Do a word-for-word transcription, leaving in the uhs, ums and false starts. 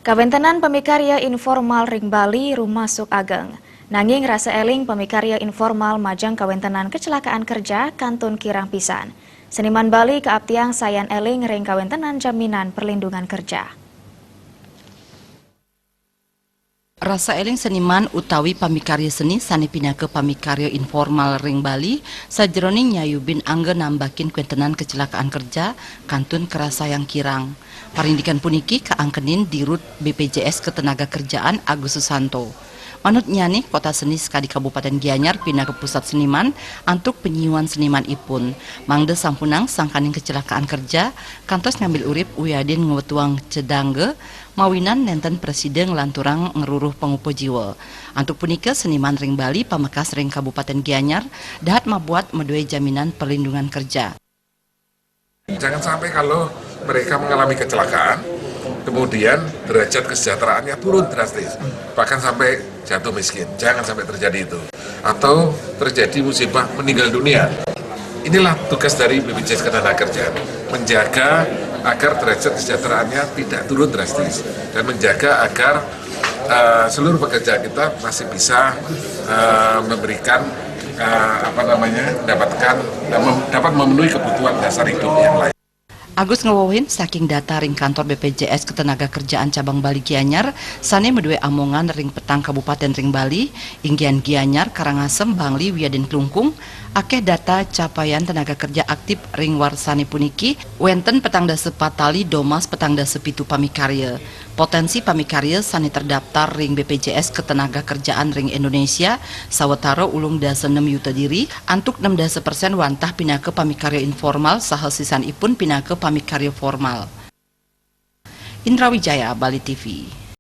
Kawéntenan pamikarya informal ring Bali rumasuk ageng. Nanging rasa éling pamikarya informal majeng kawéntenan kecelakaan kerja kantun kirang pisan. Seniman Bali kaaptiang sayan éling ring kawéntenan jaminan perlindungan kerja. Rasa éling seniman utawi pamikarya seni sané pinaka pamikarya informal ring Bali sajeroning nyayubin angga nambakin kawéntenan kecelakaan kerja kantun karasayang kirang. Parindikan puniki kaangkenin Dirut B P J S Ketenagakerjaan Agus Susanto. Manutnyané, kota seni sakadi Kabupaten Gianyar pinaka pusat seniman antuk panyiuan senimanipun. Mangda sampunang sangkaning kecelakaan kerja, kantos ngambil urip wiadin ngwetuang cedangga, mawinan nénten prasida nglanturang ngruruh pangupa jiwa. Antuk punika, seniman ring Bali pamekas ring Kabupaten Gianyar dahat mabuat madué jaminan perlindungan kerja. Jangan sampai kalau mereka mengalami kecelakaan, kemudian derajat kesejahteraannya turun drastis, bahkan sampai jatuh miskin. Jangan sampai terjadi itu. Atau terjadi musibah meninggal dunia. Inilah tugas dari B P J S Ketenagakerjaan, menjaga agar derajat kesejahteraannya tidak turun drastis dan menjaga agar eh, seluruh pekerja kita masih bisa eh, memberikan eh, apa namanya, dapatkan, eh, mem- dapat memenuhi kebutuhan dasar hidup yang lain. Agus ngewehin saking data ring kantor B P J S Ketenagakerjaan Cabang Bali Gianyar sané madué amongan ring petang kabupaten ring Bali, inggihan Gianyar, Karangasem, Bangli, wiadin Klungkung, akéh data capaian tenaga kerja aktip ring warsané puniki wénten petang dasa pat tali domas petang dasa pitu pamikarya. Potensi pamikarya sané terdaftar ring B P J S Ketenagakerjaan ring Indonesia sawatara ulung dasa nem yuta diri, antuk nem dasa persen wantah pinaka pamikarya informal saha sisanipun pinaka pamikarya formal. Indra Wijaya, Bali T V.